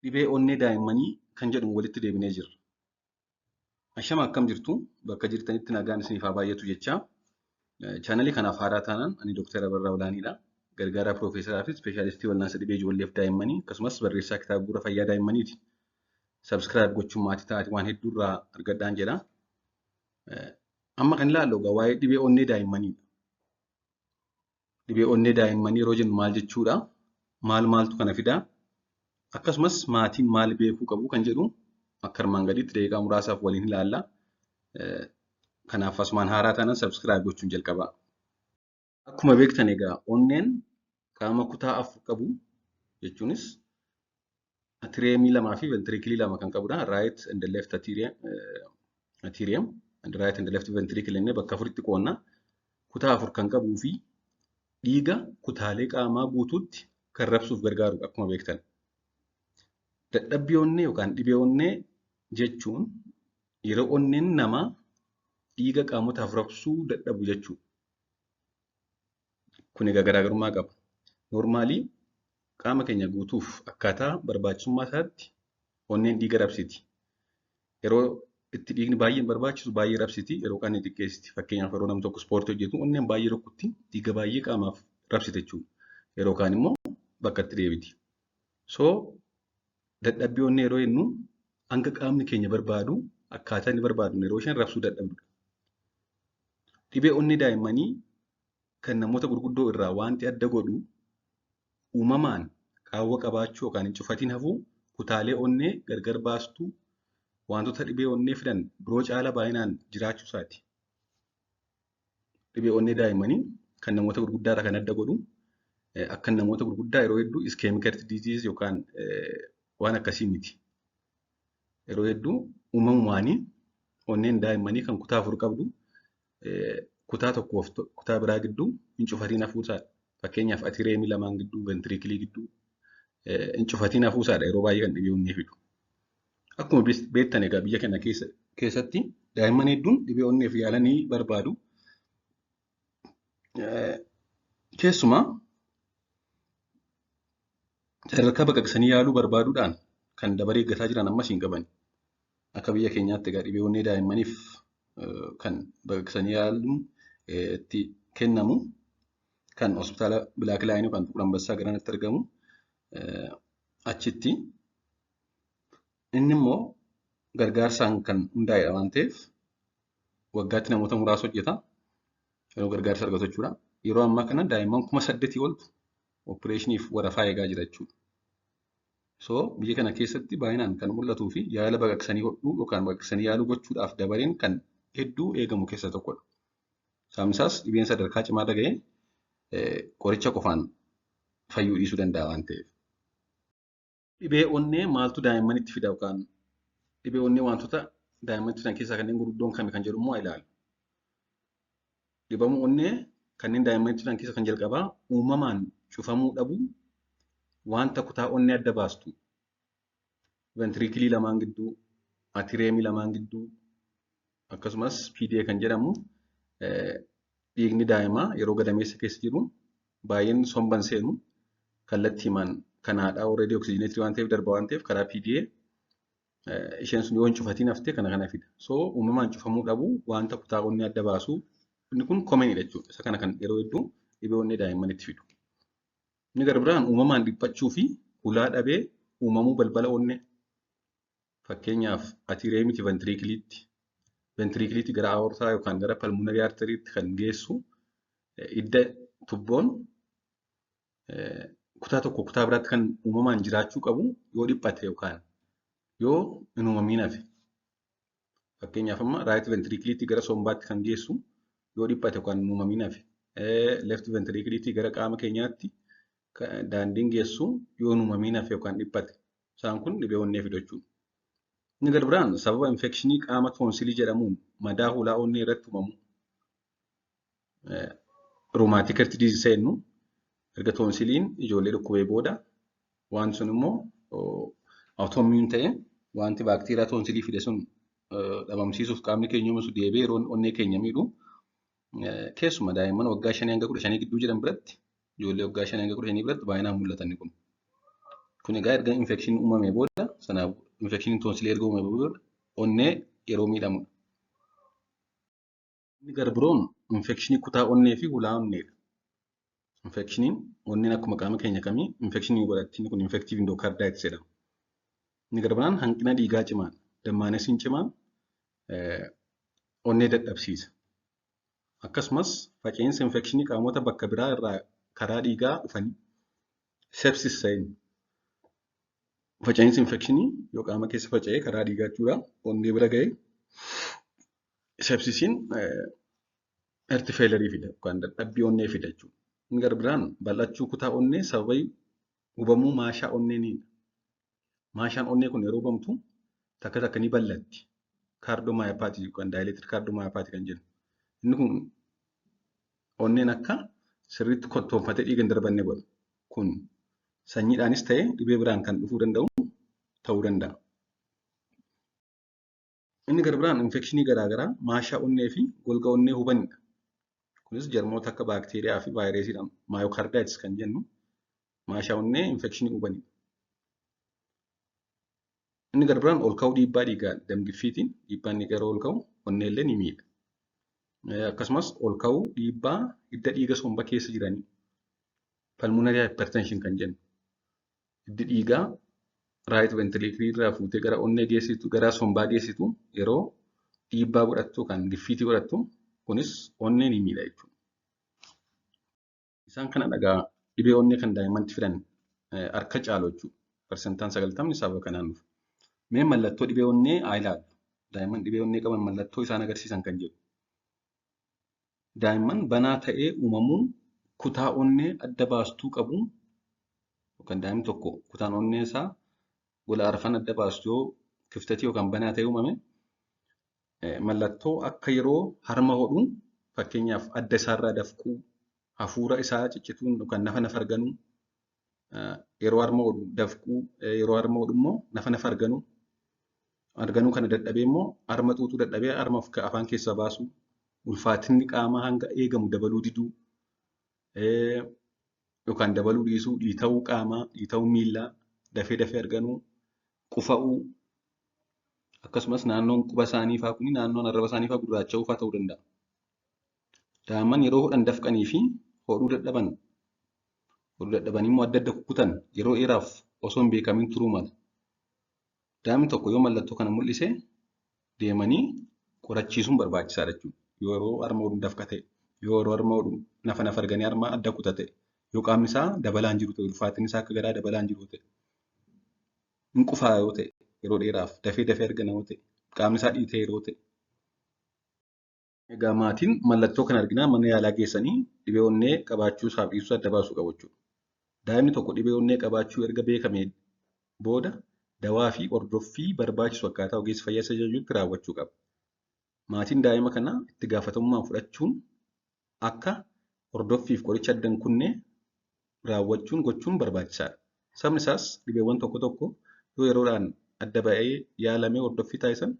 Dhibee onnee daa'immanii kan jedhamu walitti deebinee jirra. Ashama akkam jirtu? Bakka jirtanitti nagaan isiniif haa baay'atu jechaa. Chaanalii kanaaf haaraa taanaan ani Dooktar Abarraa Olaaniidha. Gargaaraa Piroofeesaraa fi Ispeeshaalistii wal'aansa dhibee ijoolleef daa'immanii akkasumas barreessaa kitaaba bu'uura fayyaa daa'immaniiti. Subscribe gochuun maatii ta'aati waan hedduu irraa argadhaan jedha. Amma kan ilaallu egaa waa'ee dhibee onnee daa'immaniidha. Dhibee onnee daa'immanii yeroo jennu maal jechuudha? Maal maaltu kana fidaa? Akkasumas maatiin maal beekuu qabu kan jedhu akka armaan gadiitti daqiiqaa muraasaaf waliin ilaalla. Kanaaf asumaan haaraa taanaan subscribe gochuun jalqabaa. Akkuma beektan egaa onneen qaama kutaa afur qabu jechuunis atriyeemii lamaa fi ventirikilii lama kan qabudha. Right and left atrium and right and left ventricle jennee bakka afuritti qoonna. Kutaa afur kan qabuu fi dhiiga kutaalee qaamaa guutuutti kan rabsuuf gargaarudha akkuma beektan. Dadhabbii onnee yookaan dhibee onnee jechuun yeroo onneen namaa dhiiga qaamotaaf rabsuu dadhabu jechuudha. Kun egaa garaagarummaa qaba. Noormaalii qaama keenya guutuuf akkaataa barbaachisummaa isaatti onneen dhiiga rabsiti. Yeroo itti dhiigni baay'een barbaachisu baay'ee rabsiti, yeroo kaan ni xiqqeessiti. Fakkeenyaaf yeroo namni tokko ispoortii hojjetu onneen baay'ee rukkutti dhiiga baay'ee qaamaaf rabsiti jechuudha. Yeroo kaan immoo bakka itti deebiti. So dadhabbii onnee yeroo jennu hanga qaamni keenya barbaadu akkaataa inni barbaadu yeroo isheen rabsuu dadhabdudha. Dhibee onnee daa'immanii kan namoota gurguddoo irraa wanti adda godhu uumamaan qaawwa qabaachuu yookaan hin cufatiin hafuu kutaalee onnee gargar baastuu wantoota dhibee onnee fidan biroo caala baay'inaan jiraachuu isaati. Dhibee onnee daa'immanii kan namoota gurguddaa irraa kan adda godhu akka namoota gurguddaa yeroo hedduu ischemic heart disease yookaan waan akkasii miti. Yeroo hedduu uumamumaanii onneen daa'immanii kan kutaa afur qabdu kutaa tokkoof kutaa biraa gidduu hin cufatiin hafuusaadha. Fakkeenyaaf atireemii lamaan gidduu, ventirikilii gidduu hin cufatiin hafuusaadha yeroo baay'ee kan dhibee onnee fidu. Akkuma beektan egaa biyya kana keessatti daa'imman hedduun dhibee onneef yaala ni barbaadu. Keessumaa sadarkaa baqaqsanii yaaluu barbaaduudhaan kan dabaree eeggataa jiran ammas hin qaban. Akka biyya keenyaatti egaa dhibee onnee daa'immaniif kan baqaqsanii yaaluun itti kennamu kan hospitaala Black Lion yookaan Xuqur Ambassaa garanatti argamu achitti. Inni immoo gargaarsaan kan hundaa'edha waan ta'eef waggaatti namoota muraasa hojjeta. Yeroo gargaarsa argatu jechuudha. Yeroo ammaa kana daa'imman 8,000 oltu opereeshiniif warafaa eegaa jira jechuudha. So biyya kana keessatti baay'inaan kan mul'atuu fi yaala baqaqsanii hodhuu yookaan baqaqsanii yaaluu gochuudhaaf dabareen kan hedduu eegamu keessaa tokkodha. Sababni isaas dhibeen sadarkaa cimaa irra ga'ee qoricha qofaan fayyuu dhiisuu danda'a waan ta'eef. Dhibee onnee maaltu daa'immanitti fida yookaan dhibee onnee wantoota daa'immanitti fidan keessaa kanneen gurguddoon kami kan jedhu immoo ilaalu. Dhibamuu onnee kanneen daa'immanitti fidan keessaa kan jalqabaa uumamaan cufamuu dhabuu wanta kutaa onnee adda baastu ventirikilii lamaan gidduu, atireemii lamaan gidduu akkasumas PDA kan jedhamu dhiigni daa'imaa yeroo gadameessa keessa jiru baay'een somban seenu kallattiimaan kan haadhaa already oksijineetii waan ta'eef darba waan ta'eef karaa PDA isheen sun yoo hin cufatiin haftee kana kana fida. So uumamaan cufamuu dhabuu wanta kutaa onnee adda baasuu inni kun komenidha jechuudha. Isa kana kan yeroo hedduu dhibee onnee daa'immanitti fidu. Inni gara biraan uumamaan dhiphachuu fi hulaa dhabee uumamuu balbala onnee. Fakkeenyaaf atireemiti ventirikiliitti ventirikiliitti gara aortaa yookaan gara pulmonary arteriitti kan geessu hidda tubboon kutaa tokko kutaa biraatti kan uumamaan jiraachuu qabu yoo dhiphate yookaan yoo hin uumamiin hafe. Fakkeenyaaf amma right ventrikiliitti gara sombaatti kan geessu yoo dhiphate yookaan hin uumamiin hafe. Left ventrikiliitti gara qaama keenyaatti daandiin geessu yoo hin uumamiin hafe yookaan dhiphate. Isaan kun dhibee onnee fidu jechuudha. Inni gara biraan sababa infekshinii qaama toonsilii jedhamuun madaa hulaa onnee irratti uumamu. Rheumatic heart disease jennu erga toonsiliin ijoollee dhukkubee booda wanti sun immoo autoimmune ta'e wanti baakteeriyaa toonsilii fide sun dhabamsiisuuf qaamni keenya uumisu deebi'ee yeroo onnee keenya miidhu keessuma daa'imman waggaa 5 hanga 15 gidduu jiran biratti ijoollee waggaa 5 hanga 15 biratti baay'inaan mul'atan kun. Kun egaa erga infekshiniin uumamee booda, sanaaf infekshiniin toonsilii erga uumamee booda onnee yeroo miidhamudha. Inni gara biroon infekshinii kutaa onnee fi hulaa onneedha. Infekshiniin onneen akkuma qaama keenya kamii infekshinii godhatti. Inni kun infective endocarditis jedhama. Inni gara biraan hanqina dhiigaa cimaadha. Dammaanessiin cimaan onnee dadhabsiisa. Akkasumas faca'insa infekshinii qaamota bakka biraa irraa karaa dhiigaa dhufanii sepsis ta'in faca'insi infekshinii yoo qaama keessa faca'ee karaa dhiigaa jechuudha onnee bira ga'ee sepsisiin heart failure fida yookaan dadhabbii onnee fida jechuudha. Inni gara biraan bal'achuu kutaa onnee sababa hubamuu maashaa onneeniidha. Maashaan onnee kun yeroo hubamtu takka takka ni bal'atti. Cardiomyopathy yookaan dilated cardiomyopathy kan jennu. Inni kun onneen akka sirriitti kottoonfatee dhiiga hin darbanne godha. Kun sanyiidhaanis ta'e dhibee biraan kan dhufuu danda'u ta'uu danda'a. Inni gara biraan infekshinii garaagaraa maashaa onnee fi golga onnee hubanidha. Kunis jarmoota akka baakteeriyaa fi vaayirasiidhaan myocarditis kan jennu maashaa onnee infekshinii hubanidha. Inni gara biraan ol ka'uu dhiibbaa dhiigaa damgiffiitiin dhiibbaan dhiigaa yeroo ol ka'u onnee illee ni miidha. Akkasumas ol ka'uu dhiibbaa hidda dhiiga somba keessa jiranii pulmonary hypertension kan jennu hiddi dhiigaa right ventricle irraa fuutee gara onnee geessitu gara sombaa geessitu yeroo dhiibbaa godhattu kan giffiitii godhattu kunis onnee ni miidha jechuudha. Isaan kana dhagaa dhibee onnee kan daa'immanitti fidan harka caalu jechuudha. Parsantaan 90 sababa kanaan dhufa. Mee mallattoo dhibee onnee haa ilaallu. Daa'imman dhibee onnee qaban mallattoo isaan agarsiisan kan jedhu. Daa'imman banaa ta'ee uumamuun kutaa onnee adda baastuu qabu yookaan daa'imni tokko kutaan onnee isaa gola arfan adda baastu yoo kiftatii yookaan banaa ta'ee uumame mallattoo akka yeroo harma hodhu fakkeenyaaf adda isaarraa dafquu, hafuura isaa ciccituun yookaan nafa nafa arganuu, yeroo harma hodhu dafquu, yeroo harma hodhu immoo nafa nafa arganuu, arganuu kana dadhabee immoo harma xuuxuu dadhabee harma afaan keessaa baasuu, ulfaatinni qaamaa hanga eegamu dabaluu diduu, yookaan dabaluu dhiisuu, dhiita'uu qaamaa, dhiita'uu miillaa, dafee dafee arganuu, qufa'uu, akkasumas naannoon quba isaanii fa'aa kuni naannoon arraba isaanii fa'aa gurraacha'uu fa'aa ta'uu danda'a. Daa'imman yeroo hodhan dafqanii fi hodhuu dadhaban hodhuu dadhabanii immoo adda adda kukkutan yeroo dheeraaf osoo hin beekamin turuu mala. Daa'imni tokko yoo mallattoo kana mul'ise deemanii qorachiisuun barbaachisaadha jechuudha. Yoo yeroo harma hodhu dafqa ta'e, yoo yeroo harma hodhu nafa nafa arganii harma adda kuta ta'e, yoo qaamni isaa dabalaa hin jiru ta'e, ulfaatinni isaa akka garaa dabalaa hin jiru ta'e, hin qufaa yoo ta'e yeroo dheeraaf dafee dafee argana yoo ta'e, qaamni isaa dhiitee yeroo ta'e. Egaa maatiin mallattoo kana arginaan mana yaalaa geessanii dhibee onnee qabaachuu isaaf dhiisuu adda baasuu qabu jechuudha. Daa'imni tokko dhibee onnee qabaachuu erga beekamee booda dawaa fi hordoffii barbaachisu akkaataa ogeessi fayyaa isa ajajutti raawwachuu qaba. Maatiin daa'ima kanaa itti gaafatamummaan fudhachuun akka hordoffiif qoricha adda hin kunne raawwachuun gochuun barbaachisaadha. Sababni isaas dhibeewwan tokko tokko yoo yeroodhaan adda ba'ee yaalamee hordoffii taasisan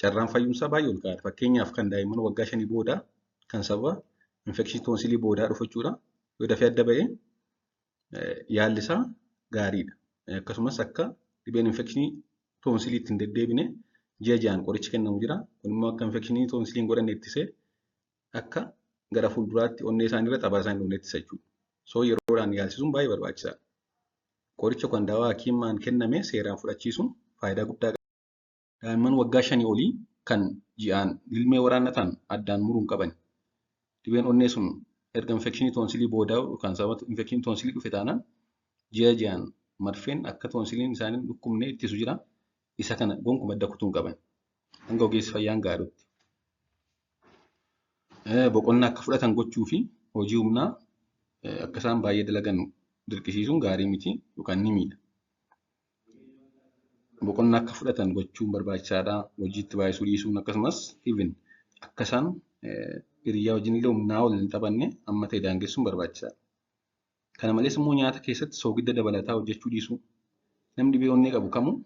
carraan fayyumsaa baay'ee ol ka'aadha. Fakkeenyaaf kan daa'imman waggaa 5 booda kan sababa infekshinii toonsilii boodaa dhufu jechuudha. Yoo dafee adda ba'ee yaalli isaa gaariidha. Akkasumas akka dhibeen infekshinii toonsilii ittiin deddeebine ji'a ji'aan qorichi kennamu jira. Kun immoo akka infekshinii toonsilii hin godhanne ittisee akka gara fuulduraatti onnee isaanii irra xabaasaa hin dhufne ittisa jechuudha. So yeroodhaan yaalchisuun baay'ee barbaachisaadha. Qoricha kan dawaa hakiimaan kenname seeraan fudhachiisuun faayidaa guddaa qaba. Daa'imman waggaa 5 olii kan ji'aan lilmee waraannatan addaan muruu hin qaban. Dhibeen onnee sun erga infekshinii toonsilii boodaa yookaan sababa infekshinii toonsilii dhufe taanaan ji'a ji'aan marfeen akka toonsiliin isaanii hin dhukkubne ittisu jira. Isa kana gonkumaa adda kutuu hin qaban. Hanga ogeessi fayyaan gaadhutti. Boqonnaa akka fudhatan gochuu fi hojii humnaa akka isaan baay'ee dalagan dirqisiisuun gaarii miti yookaan ni miidha. Boqonnaa akka fudhatan gochuun barbaachisaadha. Hojii itti baay'isuu dhiisuun akkasumas even akka isaan hiriyaa wajjin illee humnaa ol hin taphanne amma ta'e daangessuun barbaachisaadha. Kana malees immoo nyaata keessatti soogidda dabalataa hojjechuu dhiisuu. Namni dhibee onnee qabu kamuu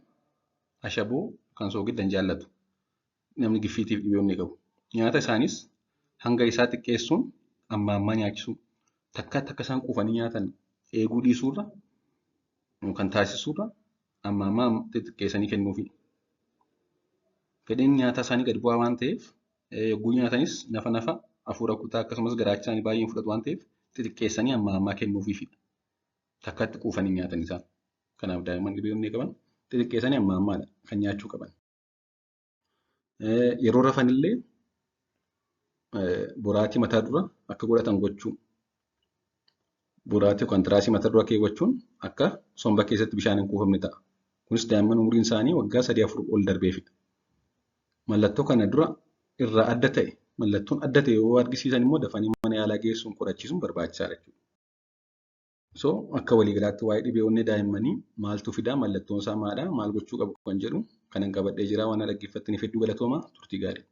ashaboo kan soogidda hin jaallatu. Namni giffiitiif dhibee onnee qabu. Nyaata isaanis hanga isaa xiqqeessuun amma ammaa nyaachisuu. Takkaatti akka isaan quufanii nyaatan eeguu dhiisuurra kan taasisuudha amma ammaa xixiqqeessanii kennuufi. Fedhiin nyaataa isaanii gad bu'aa waan ta'eef yogguu nyaatanis nafa nafa hafuura kutaa akkasumas garaacha isaanii baay'ee fudhatu waan ta'eef xixiqqeessanii amma ammaa kennuufiifidha. Takkatti quufanii nyaatan isaan. Kanaaf daa'imman dhibee onnee qaban xixiqqeessanii amma ammaadha kan nyaachuu qaban. Yeroo rafanillee boraatii mataa dura akka godhatan gochuu. Boraatii yookaan tiraasii mataa dura keewwachuun akka somba keessatti bishaan hin kuufamne ta'a. Kunis daa'imman umuriin isaanii waggaa 3-4 ol darbeefidha. Mallattoo kana dura irraa adda ta'e mallattoon adda ta'e yoo argisiisan immoo dafanii mana yaalaa geessuun qorachiisuun barbaachisaadha jechuudha. So akka waliigalaatti waa'ee dhibee onnee daa'immanii maaltu fidaa mallattoon isaa maalidha maal gochuu qabu kan jedhu kanan qabadhee jira waan na dhaggeeffattaniif hedduu galatoomaa turtii gaarii.